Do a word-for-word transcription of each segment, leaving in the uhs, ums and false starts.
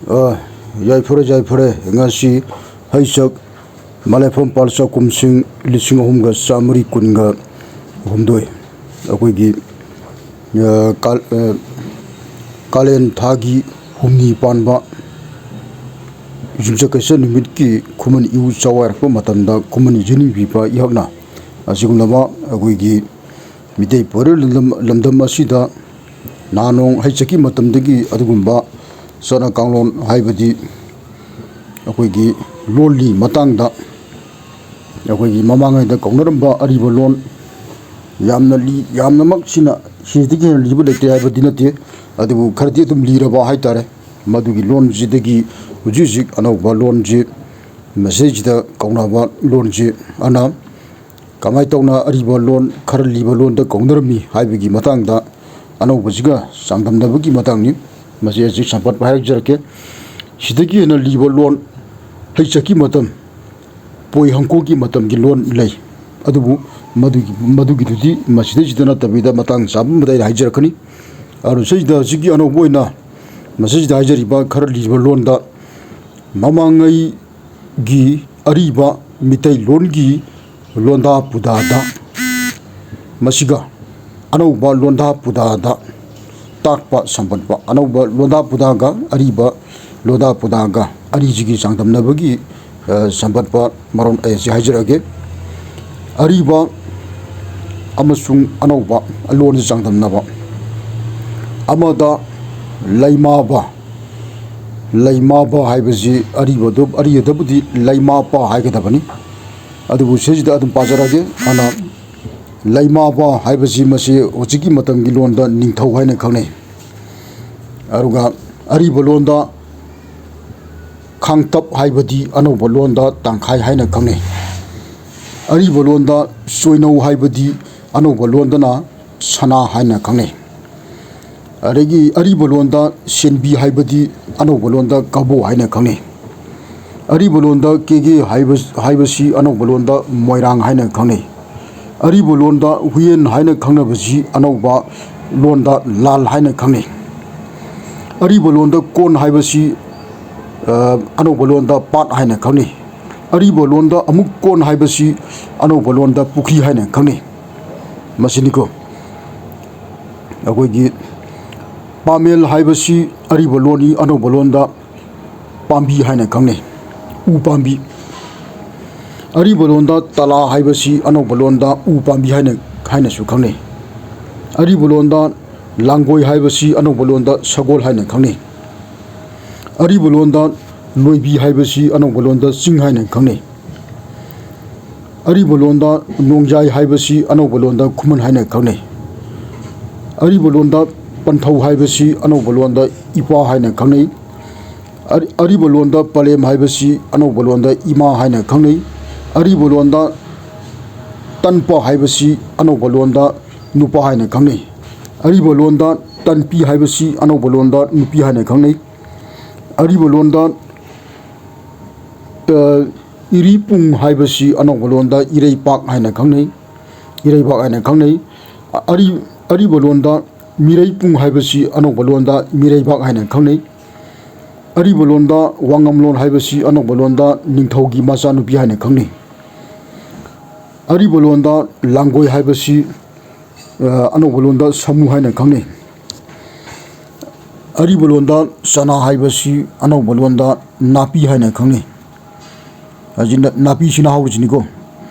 ꯑ, ꯌꯥꯏꯐꯔꯦ, ꯌꯥꯏꯐꯔꯦ꯫ ꯉꯁꯤ ꯍꯩꯆꯛ ꯃꯂꯦꯐꯝ ꯄꯥꯜꯆꯥ ꯀꯨꯝꯁꯤꯡ ꯂꯤꯁꯤꯡ ꯑꯍꯨꯝꯒ ꯆꯥꯃꯔꯤ ꯀꯨꯟꯒ ꯍꯨꯝꯗꯣꯏ꯫ ꯑꯩꯈꯣꯏꯒꯤ, ꯑ, ꯀꯥꯜ-, ꯑ, ꯀꯥꯂꯦꯟ ꯊꯥꯒꯤ ꯍꯨꯝꯅꯤ ꯄꯥꯟꯕ ꯌꯨꯝꯁꯀꯩꯁ ꯅꯨꯃꯤꯠꯀꯤ ꯈꯨꯃꯟ ꯏꯎ ꯆꯥꯋꯥꯏꯔꯛꯄ ꯃꯇꯝꯗ ꯈꯨꯃꯟ ꯌꯦꯅꯤꯡꯕꯤꯕ ꯑꯩꯍꯥꯛꯅ ꯑꯁꯤꯒꯨꯝꯂꯕ ꯑꯩꯈꯣꯏꯒꯤ ꯃꯤꯇꯩ ꯄꯥꯎꯔꯧ ꯂꯝꯗꯝ, ꯂꯝꯗꯝ ꯑꯁꯤꯗ ꯅꯍꯥꯟꯋꯥꯏ ꯍꯩꯆꯛꯀꯤ ꯃꯇꯝꯗꯒꯤ ꯑꯗꯨꯒꯨꯝꯕ ꯆꯠꯅ ꯀꯥꯡꯂꯣꯟ ꯍꯥꯏꯕꯗꯤ ꯑꯩꯈꯣꯏꯒꯤ ꯂꯣꯜꯒꯤ ꯃꯇꯥꯡꯗ ꯑꯩꯈꯣꯏꯒꯤ ꯃꯃꯥꯡꯉꯩꯗ ꯀꯧꯅꯔꯝꯕ ꯑꯔꯤꯕ ꯂꯣꯟ ꯌꯥꯝꯅ ꯂꯤ-, ꯌꯥꯝꯅꯃꯛ ꯁꯤꯅ, ꯁꯤꯗꯒꯤ ꯍꯦꯟꯅ ꯂꯤꯕ ꯂꯩꯇꯦ ꯍꯥꯏꯕꯗꯤ ꯅꯠꯇꯦ, ꯑꯗꯨꯕꯨ ꯈꯔꯗꯤ ꯑꯗꯨꯝ ꯂꯤꯔꯕ ꯍꯥꯏꯇꯥꯔꯦ꯫ ꯃꯗꯨꯒꯤ ꯂꯣꯟꯁꯤꯗꯒꯤ ꯍꯧꯖꯤꯛ ꯍꯧꯖꯤꯛ ꯑꯅꯧꯕ ꯂꯣꯟꯁꯤ, ꯃꯁꯤꯁꯤꯗ ꯀꯧꯅꯕ ꯂꯣꯟꯁꯤ ꯑꯅ ꯀꯃꯥꯏꯅ ꯇꯧꯅ ꯑꯔꯤꯕ ꯂꯣꯟ ꯈꯔ ꯂꯤꯕ ꯂꯣꯟꯗ ꯀꯧꯅꯔꯝꯃꯤ ꯍꯥꯏꯕꯒꯤ ꯃꯇꯥꯡꯗ ꯑꯅꯧꯕꯁꯤꯒ ꯆꯥꯡꯗꯝꯅꯕꯒꯤ ꯃꯇꯥꯡꯅꯤ꯫ ꯃꯁꯤ ꯍꯧꯖꯤꯛ ꯁꯝꯄꯠꯄ ꯍꯥꯏꯖꯔꯛꯀꯦ꯫ ꯁꯤꯗꯒꯤ ꯍꯦꯟꯅ ꯂꯤꯕ ꯂꯣꯟ ꯍꯩꯆꯛꯀꯤ ꯃꯇꯝ, ꯄꯣꯏ ꯍꯪꯀꯣꯛꯀꯤ ꯃꯇꯝꯒꯤ ꯂꯣꯟ ꯂꯩ꯫ ꯑꯗꯨꯕꯨ ꯃꯗꯨꯒꯤ, ꯃꯗꯨꯒꯤꯗꯨꯗꯤ ꯃꯁꯤꯗꯩꯁꯤꯗ ꯅꯠꯇꯕꯤꯗ ꯃꯇꯥꯡ ꯆꯥꯕ ꯑꯃꯗ ꯑꯩꯅ ꯍꯥꯏꯖꯔꯛꯀꯅꯤ꯫ ꯑꯗꯨ ꯁꯤꯗ ꯍꯧꯖꯤꯛꯀꯤ ꯑꯅꯧꯕ ꯑꯣꯏꯅ ꯃꯁꯤꯗ ꯍꯥꯏꯖꯔꯤꯕ ꯈꯔ ꯂꯤꯕ ꯂꯣꯟꯗ ꯃꯃꯥꯡꯉꯩꯒꯤ ꯑꯔꯤꯕ ꯃꯤꯇꯩꯂꯣꯟꯒꯤ ꯂꯣꯟꯗꯥ ꯄꯨꯗꯥꯗ ꯃꯁꯤꯒ ꯑꯅꯧꯕ ꯂꯣꯟꯗꯥ ꯄꯨꯗꯥꯗ ꯇꯥꯛꯄ ꯁꯝꯕꯟꯕ, ꯑꯅꯧꯕ ꯂꯣꯟꯗꯥ ꯄꯨꯗꯥꯒ ꯑꯔꯤꯕ ꯂꯣꯟꯗꯥ ꯄꯨꯗꯥꯒ ꯑꯅꯤꯁꯤꯒꯤ ꯆꯥꯡꯗꯝꯅꯕꯒꯤ, ꯑ, ꯁꯝꯕꯟꯕ ꯃꯔꯣꯟ ꯑꯩ ꯑꯁꯤ ꯍꯥꯏꯖꯔꯛꯑꯒꯦ꯫ ꯑꯔꯤꯕ ꯑꯃꯁꯨꯡ ꯑꯅꯧꯕ ꯂꯣꯟꯁꯤ ꯆꯥꯡꯗꯝꯅꯕ꯫ ꯑꯃꯗ ꯂꯩꯃꯥꯕ, ꯂꯩꯃꯥꯕ ꯍꯥꯏꯕꯁꯤ ꯑꯔꯤꯕꯗꯨ, ꯑꯔꯤꯕꯗꯕꯨꯗꯤ ꯂꯩꯃꯥꯄꯥ ꯍꯥꯏꯒꯗꯕꯅꯤ꯫ ꯑꯗꯨꯕꯨ ꯁꯤꯁꯤꯗ ꯑꯗꯨꯝ ꯄꯥꯖꯔꯒꯦ꯫ ꯑꯗꯨꯅ ꯂꯩꯃꯥꯕ ꯍꯥꯏꯕꯁꯤ ꯃꯁꯤ ꯍꯧꯖꯤꯛꯀꯤ ꯃꯇꯝꯒꯤ ꯂꯣꯟꯗ ꯅꯤꯡꯊꯧ ꯍꯥꯏꯅ ꯈꯪꯅꯩ꯫ ꯑꯗꯨꯒ ꯑꯔꯤꯕ ꯂꯣꯟꯗ ꯈꯥꯡꯇꯞ ꯍꯥꯏꯕꯗꯤ ꯑꯅꯧꯕ ꯂꯣꯟꯗ ꯇꯪꯈꯥꯏ ꯍꯥꯏꯅ ꯈꯪꯅꯩ꯫ ꯑꯔꯤꯕ ꯂꯣꯟꯗ ꯆꯣꯏꯅꯧ ꯍꯥꯏꯕꯗꯤ ꯑꯅꯧꯕ ꯂꯣꯟꯗꯅ ꯁꯅꯥ ꯍꯥꯏꯅ ꯈꯪꯅꯩ꯫ ꯑꯗꯒꯤ ꯑꯔꯤꯕ ꯂꯣꯟꯗ ꯁꯦꯟꯕꯤ ꯍꯥꯏꯕꯗꯤ ꯑꯅꯧꯕ ꯂꯣꯟꯗ ꯀꯕꯣ ꯍꯥꯏꯅ ꯈꯪꯅꯩ꯫ ꯑꯔꯤꯕ ꯂꯣꯟꯗ ꯀꯦꯒꯦ ꯍꯥꯏꯕ, ꯍꯥꯏꯕꯁꯤ ꯑꯅꯧꯕ ꯂꯣꯟꯗ ꯃꯣꯏꯔꯥꯡ ꯍꯥꯏꯅ ꯈꯪꯅꯩ꯫ ꯑꯔꯤꯕ ꯂꯣꯟꯗ ꯍꯨꯌꯦꯟ ꯍꯥꯏꯅ ꯈꯪꯅꯕꯁꯤ ꯑꯅꯧꯕ ꯂꯣꯟꯗ ꯂꯥꯜ ꯍꯥꯏꯅ ꯈꯪꯅꯩ꯫ ꯑꯔꯤꯕ ꯂꯣꯟꯗ ꯀꯣꯟ ꯍꯥꯏꯕꯁꯤ ꯑ, ꯑꯅꯧꯕ ꯂꯣꯟꯗ ꯄꯥꯠ ꯍꯥꯏꯅ ꯈꯪꯅꯩ꯫ ꯑꯔꯤꯕ ꯂꯣꯟꯗ ꯑꯃꯨꯛ ꯀꯣꯟ ꯍꯥꯏꯕꯁꯤ ꯑꯅꯧꯕ ꯂꯣꯟꯗ ꯄꯨꯈ꯭ꯔꯤ ꯍꯥꯏꯅ ꯈꯪꯅꯩ꯫ ꯃꯁꯤꯅꯤꯀꯣ ꯑꯩꯈꯣꯏꯒꯤ ꯄꯥꯃꯦꯜ ꯍꯥꯏꯕꯁꯤ ꯑꯔꯤꯕ ꯂꯣꯟꯅꯤ, ꯑꯅꯧꯕ ꯂꯣꯟꯗ ꯄꯥꯝꯕꯤ ꯍꯥꯏꯅ ꯈꯪꯅꯩ, ꯎ ꯄꯥꯝꯕꯤ꯫ ꯑꯔꯤꯕ ꯂꯣꯟꯗ ꯇꯂꯥ ꯍꯥꯏꯕꯁꯤ ꯑꯅꯧꯕ ꯂꯣꯟꯗ ꯎ ꯄꯥꯝꯕꯤ ꯍꯥꯏꯅ, ꯍꯥꯏꯅꯁꯨ ꯈꯪꯅꯩ꯫ ꯑꯔꯤꯕ ꯂꯣꯟꯗ ꯂꯥꯡꯒꯣꯏ ꯍꯥꯏꯕꯁꯤ ꯑꯅꯧꯕ ꯂꯣꯟꯗ ꯁꯒꯣꯜ ꯍꯥꯏꯅ ꯈꯪꯅꯩ꯫ ꯑꯔꯤꯕ ꯂꯣꯟꯗ ꯂꯣꯏꯕꯤ ꯍꯥꯏꯕꯁꯤ ꯑꯅꯧꯕ ꯂꯣꯟꯗ ꯆꯤꯡ ꯍꯥꯏꯅ ꯈꯪꯅꯩ꯫ ꯑꯔꯤꯕ ꯂꯣꯟꯗ ꯅꯣꯡꯖꯥꯏ ꯍꯥꯏꯕꯁꯤ ꯑꯅꯧꯕ ꯂꯣꯟꯗ ꯈꯨꯃꯟ ꯍꯥꯏꯅ ꯈꯪꯅꯩ꯫ ꯑꯔꯤꯕ ꯂꯣꯟꯗ ꯄꯟꯊꯧ ꯍꯥꯏꯕꯁꯤ ꯑꯅꯧꯕ ꯂꯣꯟꯗ ꯏꯄꯥ ꯍꯥꯏꯅ ꯈꯪꯅꯩ꯫ ꯑꯔꯤ-, ꯑꯔꯤꯕ ꯂꯣꯟꯗ ꯄꯂꯦꯝ ꯍꯥꯏꯕꯁꯤ ꯑꯅꯧꯕ ꯂꯣꯟꯗ ꯏꯃꯥ ꯍꯥꯏꯅ ꯈꯪꯅꯩ꯫ ꯑꯔꯤꯕ ꯂꯣꯟꯗ ꯇꯟꯄ ꯍꯥꯏꯕꯁꯤ ꯑꯅꯧꯕ ꯂꯣꯟꯗ ꯅꯨꯄꯥ ꯍꯥꯏꯅ ꯈꯪꯅꯩ꯫ ꯑꯔꯤꯕ ꯂꯣꯟꯗ ꯇꯟꯄꯤ ꯍꯥꯏꯕꯁꯤ ꯑꯅꯧꯕ ꯂꯣꯟꯗ ꯅꯨꯄꯤ ꯍꯥꯏꯅ ꯈꯪꯅꯩ꯫ ꯑꯔꯤꯕ ꯂꯣꯟꯗ, ꯑ, ꯏꯔꯤꯄꯨꯡ ꯍꯥꯏꯕꯁꯤ ꯑꯅꯧꯕ ꯂꯣꯟꯗ ꯏꯔꯩꯄꯥꯛ ꯍꯥꯏꯅ ꯈꯪꯅꯩ, ꯏꯔꯩꯕꯥꯛ ꯍꯥꯏꯅ ꯈꯪꯅꯩ꯫ ꯑꯔꯤ-, ꯑꯔꯤꯕ ꯂꯣꯟꯗ ꯃꯤꯔꯩꯄꯨꯡ ꯍꯥꯏꯕꯁꯤ ꯑꯅꯧꯕ ꯂꯣꯟꯗ ꯃꯤꯔꯩꯕꯥꯛ ꯍꯥꯏꯅ ꯈꯪꯅꯩ꯫ ꯑꯔꯤꯕ ꯂꯣꯟꯗ ꯋꯥꯉꯝꯂꯣꯟ ꯍꯥꯏꯕꯁꯤ ꯑꯅꯧꯕ ꯂꯣꯟꯗ ꯅꯤꯡꯊꯧꯒꯤ ꯃꯆꯥꯅꯨꯄꯤ ꯍꯥꯏꯅ ꯈꯪꯅꯩ꯫ ꯑꯔꯤꯕ ꯂꯣꯟꯗ ꯂꯥꯡꯒꯣꯏ ꯍꯥꯏꯕꯁꯤ, ꯑ, ꯑꯅꯧꯕ ꯂꯣꯟꯗ ꯁꯃꯨ ꯍꯥꯏꯅ ꯈꯪꯅꯩ꯫ ꯑꯔꯤꯕ ꯂꯣꯟꯗ ꯆꯅꯥ ꯍꯥꯏꯕꯁꯤ ꯑꯅꯧꯕ ꯂꯣꯟꯗ ꯅꯥꯄꯤ ꯍꯥꯏꯅ ꯈꯪꯅꯩ꯫ ꯑꯁꯤꯅ ꯅꯥꯄꯤ ꯁꯤꯅ ꯍꯧꯔꯤꯁꯤꯅꯤꯀꯣ꯫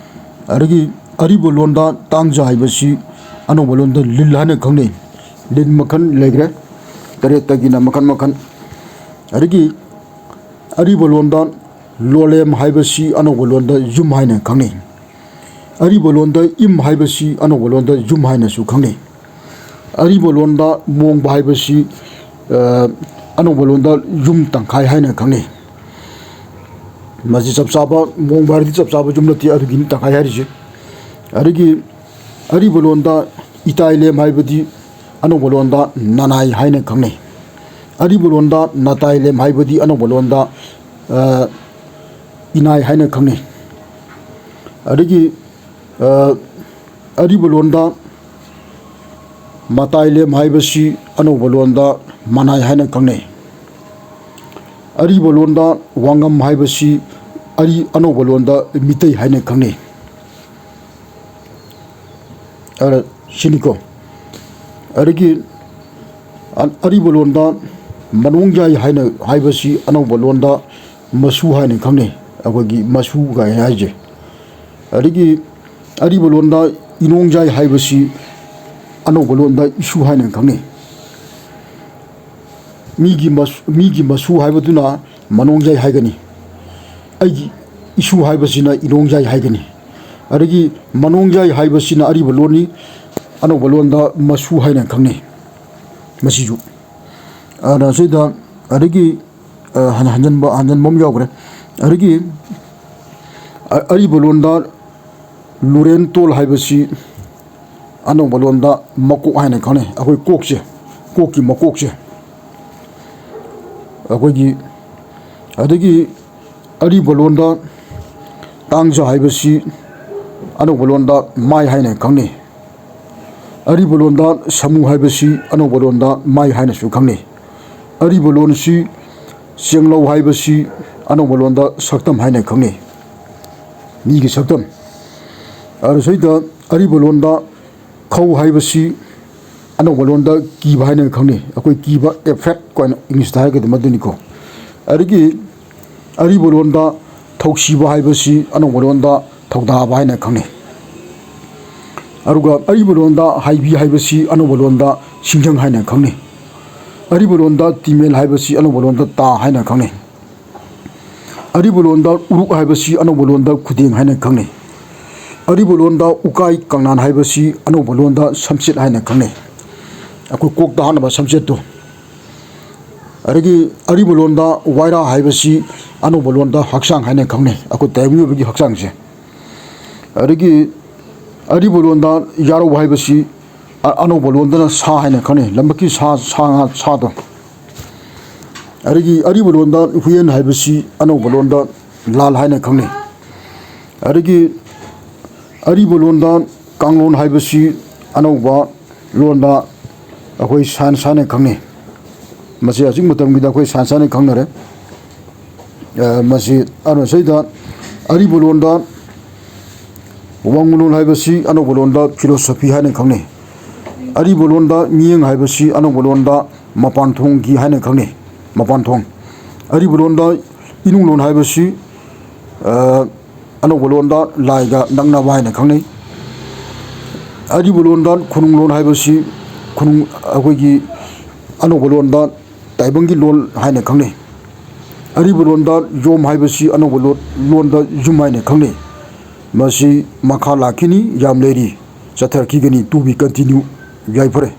ꯑꯗꯒꯤ ꯑꯔꯤꯕ ꯂꯣꯟꯗ ꯇꯥꯡꯖ ꯍꯥꯏꯕꯁꯤ ꯑꯅꯧꯕ ꯂꯣꯟꯗ ꯂꯤꯜ ꯍꯥꯏꯅ ꯈꯪꯅꯩ꯫ ꯂꯤꯟ ꯃꯈꯜ ꯂꯩꯈ꯭ꯔꯦ, ꯇꯔꯦꯠꯇꯒꯤꯅ ꯃꯈꯜ ꯃꯈꯜ꯫ ꯑꯗꯒꯤ ꯑꯔꯤꯕ ꯂꯣꯟꯗ ꯂꯣꯂꯦꯝ ꯍꯥꯏꯕꯁꯤ ꯑꯅꯧꯕ ꯂꯣꯟꯗ ꯌꯨꯝ ꯍꯥꯏꯅ ꯈꯪꯅꯩ꯫ ꯑꯔꯤꯕ ꯂꯣꯟꯗ ꯏꯝ ꯍꯥꯏꯕꯁꯤ ꯑꯅꯧꯕ ꯂꯣꯟꯗ ꯌꯨꯝ ꯍꯥꯏꯅꯁꯨ ꯈꯪꯅꯩ꯫ ꯑꯔꯤꯕ ꯂꯣꯟꯗ ꯃꯣꯡꯕ ꯍꯥꯏꯕꯁꯤ, ꯑ, ꯑꯅꯧꯕ ꯂꯣꯟꯗ ꯌꯨꯝ ꯇꯪꯈꯥꯏ ꯍꯥꯏꯅ ꯈꯪꯅꯩ꯫ ꯃꯁꯤ ꯆꯞ ꯆꯥꯕ, ꯃꯣꯡꯕ ꯍꯥꯏꯔꯗꯤ ꯆꯞ ꯆꯥꯕ ꯌꯨꯝ ꯅꯠꯇꯦ, ꯑꯗꯨꯒꯤꯅꯤ ꯇꯪꯈꯥꯏ ꯍꯥꯏꯔꯤꯁꯦ꯫ ꯑꯗꯒꯤ ꯑꯔꯤꯕ ꯂꯣꯟꯗ ꯏꯇꯥꯏꯂꯦꯝ ꯍꯥꯏꯕꯗꯤ ꯑꯅꯧꯕ ꯂꯣꯟꯗ ꯅꯅꯥꯏ ꯍꯥꯏꯅ ꯈꯪꯅꯩ꯫ ꯑꯔꯤꯕ ꯂꯣꯟꯗ ꯅꯇꯥꯏꯂꯦꯝ ꯍꯥꯏꯕꯗꯤ ꯑꯅꯧꯕ ꯂꯣꯟꯗ, ꯑ, ꯏꯅꯥꯏ ꯍꯥꯏꯅ ꯈꯪꯅꯩ꯫ ꯑꯗꯒꯤ, ꯑ, ꯑꯔꯤꯕ ꯂꯣꯟꯗ ꯃꯇꯥꯏꯂꯦꯝ ꯍꯥꯏꯕꯁꯤ ꯑꯅꯧꯕ ꯂꯣꯟꯗ ꯃꯅꯥꯏ ꯍꯥꯏꯅ ꯈꯪꯅꯩ꯫ ꯑꯔꯤꯕ ꯂꯣꯟꯗ ꯋꯥꯉꯝ ꯍꯥꯏꯕꯁꯤ ꯑꯔꯤ-, ꯑꯅꯧꯕ ꯂꯣꯟꯗ ꯃꯤꯇꯩ ꯍꯥꯏꯅ ꯈꯪꯅꯩ꯫ ꯑ, ꯁꯤꯅꯤꯀꯣ꯫ ꯑꯗꯒꯤ ꯑ-, ꯑꯔꯤꯕ ꯂꯣꯟꯗ ꯃꯅꯣꯡꯖꯥꯏ ꯍꯥꯏꯅ ꯍꯥꯏꯕꯁꯤ ꯑꯅꯧꯕ ꯂꯣꯟꯗ ꯃꯁꯨ ꯍꯥꯏꯅ ꯈꯪꯅꯩ, ꯑꯩꯈꯣꯏꯒꯤ ꯃꯁꯨ ꯀꯥꯏꯅ ꯍꯥꯏꯁꯦ꯫ ꯑꯗꯒꯤ ꯑꯔꯤꯕ ꯂꯣꯟꯗ ꯏꯅꯣꯡꯖꯥꯏ ꯍꯥꯏꯕꯁꯤ ꯑꯅꯧꯕ ꯂꯣꯟꯗ ꯏꯁꯨ ꯍꯥꯏꯅ ꯈꯪꯅꯩ꯫ ꯃꯤꯒꯤ ꯃꯁꯨ, ꯃꯤꯒꯤ ꯃꯁꯨ ꯍꯥꯏꯕꯗꯨꯅ ꯃꯅꯣꯡꯖꯥꯏ ꯍꯥꯏꯒꯅꯤ, ꯑꯩꯒꯤ ꯏꯁꯨ ꯍꯥꯏꯕꯁꯤꯅ ꯏꯅꯣꯡꯖꯥꯏ ꯍꯥꯏꯒꯅꯤ꯫ ꯑꯗꯒꯤ ꯃꯅꯣꯡꯖꯥꯏ ꯍꯥꯏꯕꯁꯤꯅ ꯑꯔꯤꯕ ꯂꯣꯟꯅꯤ, ꯑꯅꯧꯕ ꯂꯣꯟꯗ ꯃꯁꯨ ꯍꯥꯏꯅ ꯈꯪꯅꯩ꯫ ꯃꯁꯤꯁꯨ ꯑꯗ ꯁꯤꯗ ꯑꯗꯒꯤ ꯑ, ꯍꯟ-, ꯍꯟꯖꯟꯕ, ꯍꯟꯖꯟꯕ ꯑꯃ ꯌꯥꯎꯈ꯭ꯔꯦ꯫ ꯑꯗꯒꯤ ꯑ-, ꯑꯔꯤꯕ ꯂꯣꯟꯗ ꯂꯨꯔꯦꯟ ꯇꯣꯜ ꯍꯥꯏꯕꯁꯤ ꯑꯅꯧꯕ ꯂꯣꯟꯗ ꯃꯀꯣꯛ ꯍꯥꯏꯅ ꯈꯪꯅꯩ꯫ ꯑꯩꯈꯣꯏ ꯀꯣꯛꯁꯦ, ꯀꯣꯛꯀꯤ ꯃꯀꯣꯛꯁꯦ ꯑꯩꯈꯣꯏꯒꯤ꯫ ꯑꯗꯒꯤ ꯑꯔꯤꯕ ꯂꯣꯟꯗ ꯇꯥꯡꯖ ꯍꯥꯏꯕꯁꯤ ꯑꯅꯧꯕ ꯂꯣꯟꯗ ꯃꯥꯏ ꯍꯥꯏꯅ ꯈꯪꯅꯩ꯫ ꯑꯔꯤꯕ ꯂꯣꯟꯗ ꯁꯥꯃꯨ ꯍꯥꯏꯕꯁꯤ ꯑꯅꯧꯕ ꯂꯣꯟꯗ ꯃꯥꯏ ꯍꯥꯏꯅꯁꯨ ꯈꯪꯅꯩ꯫ ꯑꯔꯤꯕ ꯂꯣꯟꯁꯤ ꯆꯦꯡꯂꯧ ꯍꯥꯏꯕꯁꯤ ꯑꯅꯧꯕ ꯂꯣꯟꯗ ꯁꯛꯇꯝ ꯍꯥꯏꯅ ꯈꯪꯅꯩ, ꯃꯤꯒꯤ ꯁꯛꯇꯝ꯫ ꯑꯗꯨꯁꯤꯗ ꯑꯔꯤꯕ ꯂꯣꯟꯗ ꯈꯧ ꯍꯥꯏꯕꯁꯤ ꯑꯅꯧꯕ ꯂꯣꯟꯗ ꯀꯤꯕ ꯍꯥꯏꯅ ꯈꯪꯅꯩ꯫ ꯑꯩꯈꯣꯏ ꯀꯤꯕ, ꯑꯦꯐ꯭ꯔꯦꯠ ꯀꯣ ꯍꯥꯏꯅ ꯏꯪꯂꯤꯁꯇ ꯍꯥꯏꯔꯒꯗꯤ ꯃꯗꯨꯅꯤꯀꯣ꯫ ꯑꯗꯒꯤ ꯑꯔꯤꯕ ꯂꯣꯟꯗ ꯊꯧꯁꯤꯕ ꯍꯥꯏꯕꯁꯤ ꯑꯅꯧꯕ ꯂꯣꯟꯗ ꯊꯧꯗꯥꯕ ꯍꯥꯏꯅ ꯈꯪꯅꯩ꯫ ꯑꯗꯨꯒ ꯑꯔꯤꯕ ꯂꯣꯟꯗ ꯍꯥꯏꯕꯤ ꯍꯥꯏꯕꯁꯤ ꯑꯅꯧꯕ ꯂꯣꯟꯗ ꯁꯤꯡꯖꯪ ꯍꯥꯏꯅ ꯈꯪꯅꯩ꯫ ꯑꯔꯤꯕ ꯂꯣꯟꯗ ꯇꯤꯃꯦꯜ ꯍꯥꯏꯕꯁꯤ ꯑꯅꯧꯕ ꯂꯣꯟꯗ ꯇꯥ ꯍꯥꯏꯅ ꯈꯪꯅꯩ꯫ ꯑꯔꯤꯕ ꯂꯣꯟꯗ ꯎꯔꯨꯛ ꯍꯥꯏꯕꯁꯤ ꯑꯅꯧꯕ ꯂꯣꯟꯗ ꯈꯨꯗꯦꯡ ꯍꯥꯏꯅ ꯈꯪꯅꯩ꯫ ꯑꯔꯤꯕ ꯂꯣꯟꯗ ꯎꯀꯥꯏ ꯀꯪꯅꯥꯟ ꯍꯥꯏꯕꯁꯤ ꯑꯅꯧꯕ ꯂꯣꯟꯗ ꯁꯝꯆꯦꯠ ꯍꯥꯏꯅ ꯈꯪꯅꯩ, ꯑꯩꯈꯣꯏ ꯀꯣꯛꯇ ꯍꯥꯞꯅꯕ ꯁꯝꯆꯦꯠꯇꯣ꯫ ꯑꯗꯒꯤ ꯑꯔꯤꯕ ꯂꯣꯟꯗ ꯋꯥꯏꯔꯥ ꯍꯥꯏꯕꯁꯤ ꯑꯅꯧꯕ ꯂꯣꯟꯗ ꯍꯛꯆꯥꯡ ꯍꯥꯏꯅ ꯈꯪꯅꯩ, ꯑꯩꯈꯣꯏ ꯇꯥꯏꯕꯪ ꯃꯤꯑꯣꯏꯕꯒꯤ ꯍꯛꯆꯥꯡꯁꯦ꯫ ꯑꯗꯒꯤ ꯑꯔꯤꯕ ꯂꯣꯟꯗ ꯌꯥꯔꯧ ꯍꯥꯏꯕꯁꯤ ꯑ-, ꯑꯅꯧꯕ ꯂꯣꯟꯗꯅ ꯁꯥ ꯍꯥꯏꯅ ꯈꯪꯅꯩ, ꯂꯝꯕꯛꯀꯤ ꯁꯥ, ꯁꯥ ꯉꯥ, ꯁꯥꯗꯣ꯫ ꯑꯗꯒꯤ ꯑꯔꯤꯕ ꯂꯣꯟꯗ ꯍꯨꯏꯌꯦꯟ ꯍꯥꯏꯕꯁꯤ ꯑꯅꯧꯕ ꯂꯣꯟꯗ ꯂꯥꯜ ꯍꯥꯏꯅ ꯈꯪꯅꯩ꯫ ꯑꯗꯒꯤ ꯑꯔꯤꯕ ꯂꯣꯟꯗ ꯀꯥꯡꯂꯣꯟ ꯍꯥꯏꯕꯁꯤ ꯑꯅꯧꯕ ꯂꯣꯟꯗ ꯑꯩꯈꯣꯏ ꯁꯥꯏꯟꯁ ꯍꯥꯏꯅ ꯈꯪꯅꯩ꯫ ꯃꯁꯤ ꯍꯧꯖꯤꯛ ꯃꯇꯝꯒꯤꯗ ꯑꯩꯈꯣꯏ ꯁꯥꯏꯟꯁ ꯍꯥꯏꯅ ꯈꯪꯅꯔꯦ꯫ ꯑ, ꯃꯁꯤ ꯑꯅ ꯁꯤꯗ ꯑꯔꯤꯕ ꯂꯣꯟꯗ ꯋꯥꯉꯨꯂꯣꯟ ꯍꯥꯏꯕꯁꯤ ꯑꯅꯧꯕ ꯂꯣꯟꯗ philosophy ꯍꯥꯏꯅ ꯈꯪꯅꯩ꯫ ꯑꯔꯤꯕ ꯂꯣꯟꯗ ꯃꯤꯠꯌꯦꯡ ꯍꯥꯏꯕꯁꯤ ꯑꯅꯧꯕ ꯂꯣꯟꯗ ꯃꯄꯥꯟ ꯊꯣꯡꯒꯤ ꯍꯥꯏꯅ ꯈꯪꯅꯩ꯫ ꯃꯄꯥꯟ ꯊꯣꯡ꯫ ꯑꯔꯤꯕ ꯂꯣꯟꯗ ꯏꯅꯨꯡꯂꯣꯟ ꯍꯥꯏꯕꯁꯤ, ꯑ, ꯑꯅꯧꯕ ꯂꯣꯟꯗ ꯂꯥꯏꯒ ꯅꯛꯅꯕ ꯍꯥꯏꯅ ꯈꯪꯅꯩ꯫ ꯑꯔꯤꯕ ꯂꯣꯟꯗ ꯈꯨꯅꯨꯡꯂꯣꯟ ꯍꯥꯏꯕꯁꯤ ꯈꯨꯅꯨꯡ, ꯑꯩꯈꯣꯏꯒꯤ ꯑꯅꯧꯕ ꯂꯣꯟꯗ ꯇꯥꯏꯕꯪꯒꯤ ꯂꯣꯟ ꯍꯥꯏꯅ ꯈꯪꯅꯩ꯫ ꯑꯔꯤꯕ ꯂꯣꯟꯗ ꯌꯣꯝ ꯍꯥꯏꯕꯁꯤ ꯑꯅꯧꯕ ꯂꯣꯟ, ꯂꯣꯟꯗ ꯌꯨꯝ ꯍꯥꯏꯅ ꯈꯪꯅꯩ꯫ ꯃꯁꯤ ꯃꯈꯥ ꯂꯥꯛꯈꯤꯅꯤ, ꯌꯥꯝ ꯂꯩꯔꯤ, ꯆꯠꯊꯔꯛꯈꯤꯒꯅꯤ, to be continue꯫ ꯌꯥꯏꯐꯔꯦ꯫